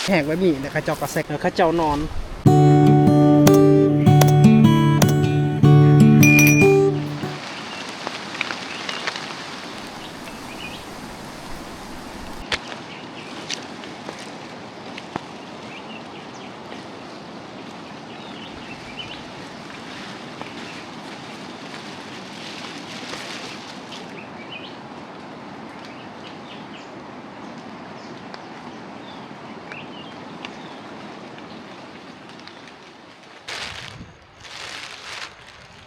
ແຫ້ງແບບນີ້ ແລ້ວເຂົາເຈົ້າກໍໃສ່ ເຂົາເຈົ້ານອນ.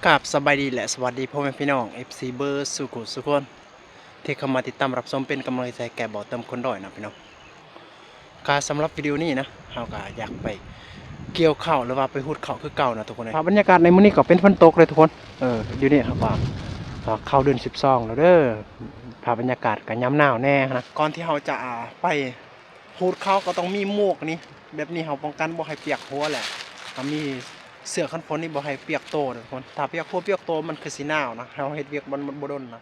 ກາບສະບາຍດີ ແລະ ສະຫວັດດີພໍ່ແມ່ພີ່ນ້ອງ ເອັຟຊີ ເບິດສູ່ຜູ້ສູ່ຄົນ ທີ່ເຂົ້າມາຕິດຕາມຮັບຊົມເປັນກຳລັງໃຈແກ່ບ່າວເຕີມຄົນດ້ອຍນະພີ່ນ້ອງ. ກະສຳລັບວິດີໂອນີ້ນະ ເຮົາກະຢາກໄປກ່ຽວເຂົ້າ ຫຼືວ່າໄປຫູດເຂົ້າຄືເກົ່ານະທຸກຄົນເອີຍ. ພາບບັນຍາກາດໃນມື້ນີ້ກໍເປັນຝົນຕົກເລີຍທຸກຄົນ. ເອີ ດຽວນີ້ເຮົາກໍ ເຂົ້າເດືອນສິບສອງແລ້ວເດີ. ພາບບັນຍາກາດກໍຍາມໜາວແດ່ນະ. ກ່ອນທີ່ເຮົາຈະ ອ່າ ໄປຫູດເຂົ້າ ກໍຕ້ອງມີໝວກນີ້ ແບບນີ້ເຮົາປ້ອງກັນບໍ່ໃຫ້ປຽກຫົວແຫຼະ. ເຮົາມີເສື້ອກັນຝົນນີ້ ບໍ່ໃຫ້ປຽກໂຕເດີທຸກຄົນ. ຖ້າປຽກຫົວປຽກໂຕ ມັນຄືຊິໜາວນະ. ເຮົາເຮັດວຽກມັນ ມັນບໍ່ດົນນະ.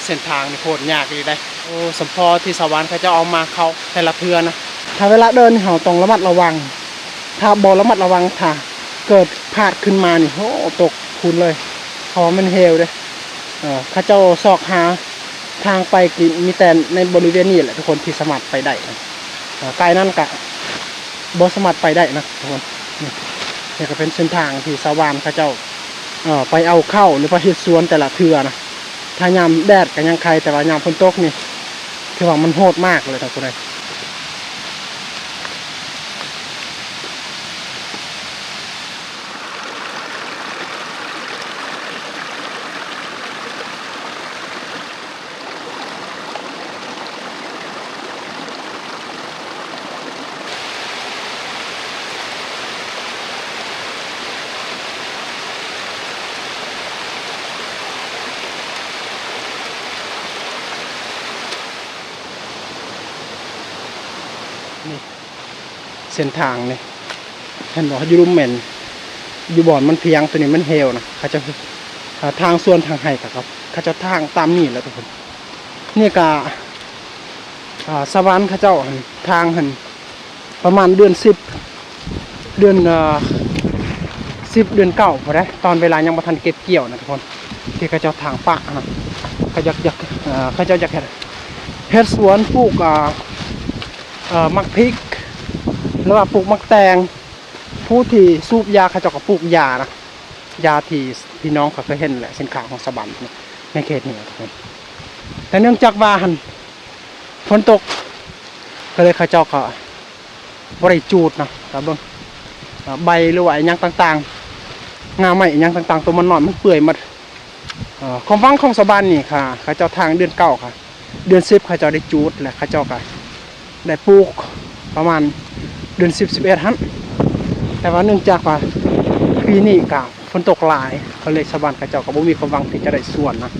ເສັ້ນທາງນີ້ໂຄດຍາກອີ່ຫຼີເດ້. ໂອ້ ສຳພໍທີ່ຊາວບ້ານເຂົາເຈົ້າເອົາມາເຂົ້າແຕ່ລະເທື່ອນະ. ຖ້າເວລາເດີນນີ້ເຮົາຕ້ອງລະມັດລະວັງ, ຖ້າບໍ່ລະມັດລະວັງ ຖ້າເກີດພາດຂຶ້ນມານີ້ ໂອ້ ຕົກພຸ້ນເລີຍ ເພາະວ່າມັນເຫວເດ້. ເອີ ເຂົາເຈົ້າຊອກຫາທາງໄປ ມີແຕ່ໃນບໍລິເວນນີ້ແຫຼະທຸກຄົນ ທີ່ສາມາດໄປໄດ້. ເອີ ໄກນັ້ນກະບໍ່ສາມາດໄປໄດ້ນະທຸກຄົນ. ນີ້ ນີ້ກໍເປັນເສັ້ນທາງທີ່ຊາວບ້ານເຂົາເຈົ້າ ເອີ ໄປເອົາເຂົ້າ ຫຼືວ່າເຮັດສວນແຕ່ລະເທື່ອນະ. ຖ້າຍາມແດດກໍຍັງໄຄ ແຕ່ວ່າຍາມຝົນຕົກນີ້ ຖືວ່າມັນໂຫດມາກເລີຍທຸກຄົນເອີຍ. ນີ້ ເສັ້ນທາງນີ້ ເຫັນບໍ່? ຢູ່ລຸ່ມແມ່ນ ຢູ່ບ່ອນມັນພຽງ ໂຕນີ້ມັນແຫ້ວນະ. ເຂົາເຈົ້າ ເອີ ທາງສວນທາງໄຮ່ ເຂົາ ເຂົາເຈົ້າທາງຕາມນີ້ແຫຼະທຸກຄົນ. ນີ້ກະ ອ່າ ຊາວບ້ານເຂົາເຈົ້າຫັ້ນ ທາງຫັ້ນ ປະມານເດືອນສິບ ເດືອນ ເອີ ສິບ ເດືອນເກົ້າພຸ້ນເດ້ ຕອນເວລາຍັງບໍ່ທັນເກັບກ່ຽວນະທຸກຄົນ ທີ່ເຂົາເຈົ້າທາງປະນະ. ເຂົາຢາກ ຢາກ ເອີ ເຂົາເຈົ້າຢາກເຮັດ ເຮັດສວນ ປູກ ອ່າ ເອີ ໝາກພິກ ຫຼືວ່າປູກໝາກແຕງ. ຜູ້ທີ່ສູບຢາ ເຂົາເຈົ້າກໍປູກຢານະ ຢາທີ່ພີ່ນ້ອງເຂົາເຄີຍເຫັນແຫຼະ ສິນຄ້າຂອງຊາວບ້ານໃນເຂດນີ້ນະທຸກຄົນ. ແຕ່ເນື່ອງຈາກວ່າຫັ້ນ ຝົນຕົກ ກໍເລີຍເຂົາເຈົ້າກໍບໍ່ໄດ້ຈູດເນາະ. ກໍເບິ່ງ ອ່າ ໃບ ຫຼືວ່າອີ່ຫຍັງຕ່າງໆ ງ່າໄມ້ອີ່ຫຍັງຕ່າງໆ ຕົວມັນນ້ອຍມັນເປື່ອຍໝົດ. ເອີ ຄວາມຫວັງຂອງຊາວບ້ານນີ້ ເຂົາເຈົ້າທາງເດືອນເກົ້າ ເດືອນສິບ ເຂົາເຈົ້າໄດ້ຈູດ ແລະ ເຂົາເຈົ້າກໍໄດ້ປູກປະມານເດືອນສິບ ສິບເອັດຫັ້ນ. ແຕ່ວ່າເນື່ອງຈາກວ່າປີນີ້ກໍຝົນຕົກຫຼາຍ ກໍເລີຍຊາວບ້ານເຂົາເຈົ້າກໍບໍ່ມີຄວາມຫວັງທີ່ຈະໄດ້ສວນນະ.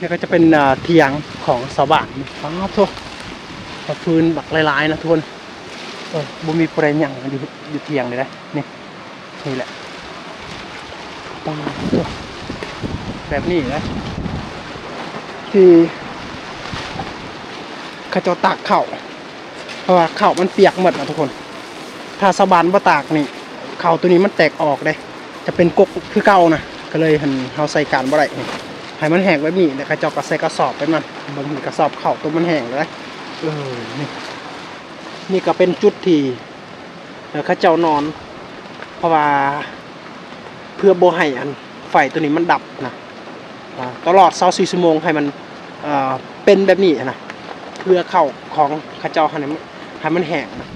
ນີ້ກໍຈະເປັນ ເອີ ຖຽງຂອງຊາວບ້ານ. ປາດໂທ້ ເອົາຟືນບັກຫຼາຍໆນະທຸກຄົນ. ເອີ ບໍ່ມີຜູ້ໃດຫຍັງຢູ່ ຢູ່ຖຽງເລີຍເດ້ ນີ້. ນີ້ແຫຼະ ປາດໂທ້ ແບບນີ້ນະ ທີ່ເຂົາເຈົ້າຕາກເຂົ້າ ເພາະວ່າເຂົ້າມັນປຽກໝົດນະທຸກຄົນ. ຖ້າຊາວບ້ານບໍ່ຕາກນີ້ ເຂົ້າໂຕນີ້ມັນແຕກອອກເດ້ ຈະເປັນກົກຄືເກົ່ານະ. ກໍເລີຍຫັ້ນ ເຮົາໃຊ້ການບໍ່ໄດ້ນີ້ ໃຫ້ມັນແຫ້ງແບບນີ້ ແລ້ວເຂົາເຈົ້າກໍໃສ່ກະສອບໄປມັນ. ເບິ່ງນີ້ ກະສອບເຂົ້າໂຕມັນແຫ້ງແລ້ວເດ້. ເອີ ນີ້ ນີ້ກໍເປັນຈຸດທີ່ ເອີ ເຂົາເຈົ້ານອນ ເພາະວ່າເພື່ອບໍ່ໃຫ້ອັນໄຟໂຕນີ້ມັນດັບນະ ອາ ຕະຫຼອດຊາວສີ່ຊົ່ວໂມງ ໃຫ້ມັນ ເອີ ເປັນແບບນີ້ນະ ເພື່ອເຂົ້າຂອງເຂົາເຈົ້າໃຫ້ມັນ ໃຫ້ມັນແຫ້ງນະ.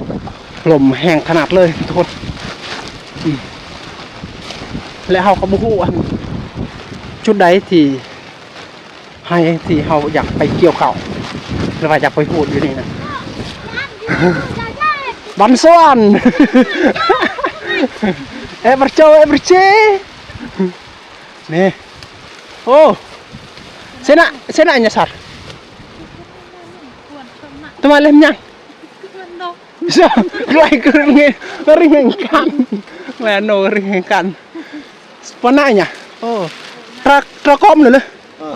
ລົມແຮງຂະໜາດເລີຍທຸກຄົນ ອືມ ແລະ ເຮົາກໍບໍ່ຮູ້ອັນຈຸດໃດທີ່ ໃຫ້ທີ່ເຮົາຢາກໄປກ່ຽວເຂົ້າ ຫຼືວ່າຢາກໄປຫູດຢູ່ນີ້ນະ. ບັນສວນ ເອເວີເຈ ເອເວີເຈ ນີ້ ໂອ້ ເຊນະ ເຊນະຫຍັງສັດ ຕະມາເລັມຫຍັງ Rai kering, kering kan. Leno kering kan. Sebenarnya. Oh. Trak, trakom dulu. ເອີ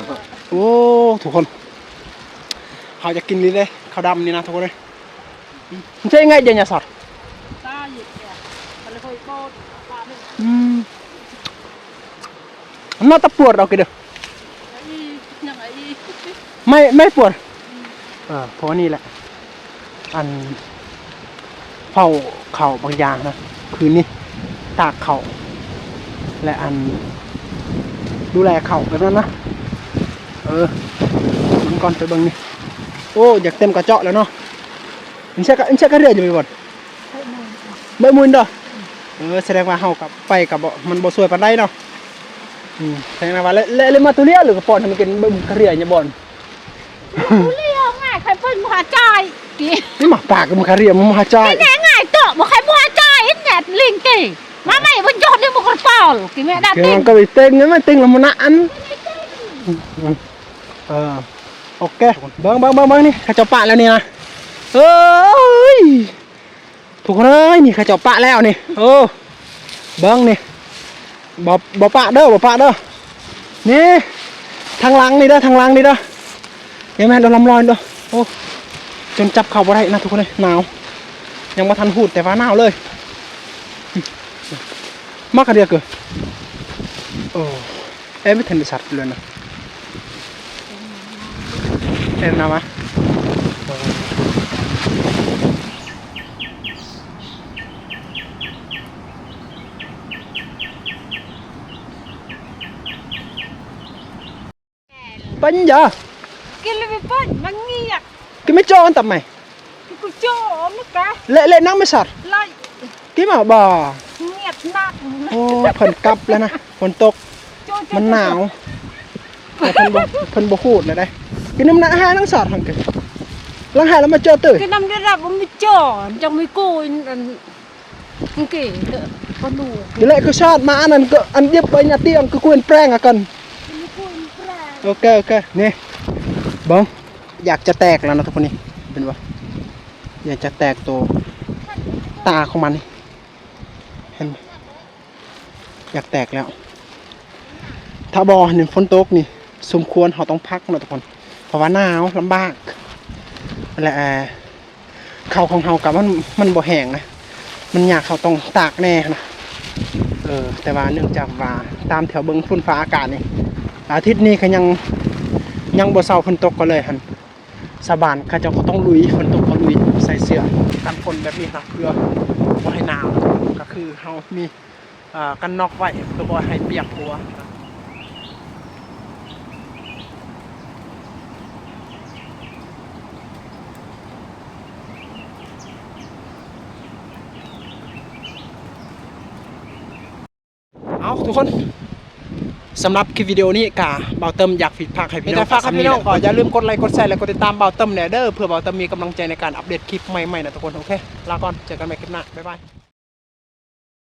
ໂອ້ ທຸກຄົນ ເຮົາຢາກກິນນີ້ເດ້ ເຂົ້າດຳນີ້ນະທຸກຄົນເອີຍ. ມັນໃຊ້ງ່າຍເດຍ ຍາສອດ ອືມ. ມັນມາຕະປວດອອກເດີ ໄມ້ ໄມ້ປວດ ເອີ ເພາະວ່ານີ້ແຫຼະ ອັນ ເຝົ້າເຂົ້າບາງຢ່າງນະ ຄືນນີ້ ຕາກເຂົ້າ ແລະ ອັນ ດູແລເຂົ້າແບບນັ້ນນະ. ເອີ ມັນກ່ອນໄປເບິ່ງນີ້ ໂອ້ ຢາກເຕັມກະເຈາະແລ້ວເນາະ. ມັນເສຍກະ ມັນເສຍກະເຮືອຢູ່ບໍ່? ເບິ່ງໝູ່ນເດີ ເອີ ສະແດງວ່າເຮົາກັບໄປກັບບໍ່ ມັນບໍ່ຊ່ວຍປານໃດເນາະ. ອືມ ສະແດງວ່າ ແລະ ແລະ ແລະ ມາໂຕເລຍ ຫຼືກະປ້ອນໃຫ້ມັນກິນເບິ່ງກະເຮືອຍາບ່ອນ. ໂຕເລຍງ່າຍ ໃຄເບິ່ງບໍ່ຫາຈ່າຍຕິ ນີ້ມາປາກກັບມັນກະເຮືອຍ ມັນບໍ່ຫາຈ່າຍ ແນ່ງ່າຍໂຕ ບໍ່ໃຄບໍ່ຫາຈ່າຍ ແນ່ລິງຕິ ມາໃໝ່ບໍ່ຢອດນີ້ມັນກະປອນ ກິນແມ່ດາຕິ ມັນກະໄປເຕັງ ມັນເຕັງລະມັນນະອັນ ເອີ ໂອເຄ ເບິ່ງ ເບິ່ງ ເບິ່ງ ເບິ່ງນີ້ ເຂົາເຈົ້າປະແລ້ວນີ້ນະ ເອີຍ. ທຸກຄົນເອີຍ ນີ້ເຂົາເຈົ້າປະແລ້ວນີ້ ໂອ້ ເບິ່ງນີ້ ບໍ່ ບໍ່ປະເດີ ບໍ່ປະເດີ ນີ້ ທາງຫຼັງນີ້ເດີ ທາງຫຼັງນີ້ເດີ ຍັງແມ່ນລຳລອຍເດີ. ໂອ້ ຈົນຈັບເຂົ້າບໍ່ໄດ້ນະທຸກຄົນເອີຍ ໜາວ ຍັງບໍ່ທັນຫູດ ແຕ່ວ່າໜາວເລີຍ. ມາກະເດືອກເກີ ໂອ້. Em biết thành bị sạch rồi nè. Em nào mà? Panya. Kili mi pan mangiak. Kimi chon tamai. Ku cho mi ka. Le le nang mesar. Lai. Kima ba. Ngiak nak. ໂອ້ ເພິ່ນກັບແລ້ວນະ ຝົນຕົກ ມັນໜາວ ແຕ່ເພິ່ນບໍ່ ເພິ່ນບໍ່ຂູດແລ້ວເດ້. ກິນນ້ຳນະຫາຍນາງສາດຫັ້ນກະ ຫຼັງຫາຍແລ້ວມາເຈີຕື່ ກິນນ້ຳໄດ້ຮັບບໍ່ມີຈອນ ຈັ່ງມີກູນອັນ ໂອເຄ ກໍບໍ່ຮູ້ ນີ້ແຫຼະຄືຊາດມາ ອັນນັ້ນກໍອັນດຽບໄປຍາຕຽງ ຄືກູນແປງອາກັນ ໂອເຄ ໂອເຄ ນີ້ ເບິ່ງ ຢາກຈະແຕກແລ້ວນະທຸກຄົນ ນີ້ ເຫັນບໍ່ ຢາກຈະແຕກໂຕ ຕາຂອງມັນນີ້ ເຫັນບໍ່ ຢາກແຕກແລ້ວ ຖ້າບໍ່ໃຫ້ຝົນຕົກນີ້ ສົມຄວນເຮົາຕ້ອງພັກເນາະທຸກຄົນ ເພາະວ່າໜາວລຳບາກ ແລະ ເຂົ້າຂອງເຮົາກໍມັນ ມັນບໍ່ແຫ້ງນະ ມັນຍາກ ເຮົາຕ້ອງຕາກແດ່ຫັ້ນນະ ເອີ ແຕ່ວ່າເນື່ອງຈາກວ່າຕາມແຖວເບິ່ງຝົນຟ້າອາກາດນີ້ ອາທິດນີ້ກໍຍັງ ຍັງບໍ່ເຊົາຝົນຕົກກໍເລີຍຫັ້ນ ຊາວບ້ານເຂົາເຈົ້າກໍຕ້ອງລຸຍ ຝົນຕົກກໍລຸຍ ໃສ່ເສື້ອກັນຝົນແບບນີ້ນະ ເພື່ອບໍ່ໃຫ້ໜາວ ກໍຄືເຮົາມີ ອ່າ ກັນນອກໄວ້ ເພື່ອບໍ່ໃຫ້ປຽກຕົວ. ເອົາ ທຸກຄົນ ສຳລັບຄລິບວິດີໂອນີ້ກະ ບ່າວເຕີມຢາກຝາກໃຫ້ພີ່ນ້ອງ ແຕ່ຝາກໃຫ້ພີ່ນ້ອງ ກໍຢ່າລືມກົດໄລ ກົດແຊ ແລະ ກົດຕິດຕາມບ່າວເຕີມແດ່ເດີ ເພື່ອບ່າວເຕີມມີກຳລັງໃຈໃນການອັບເດດຄລິບໃໝ່ໆນະທຸກຄົນ ໂອເຄ ລາກ່ອນ ເຈີກັນໃໝ່ຄລິບໜ້າ ບາຍບາຍ.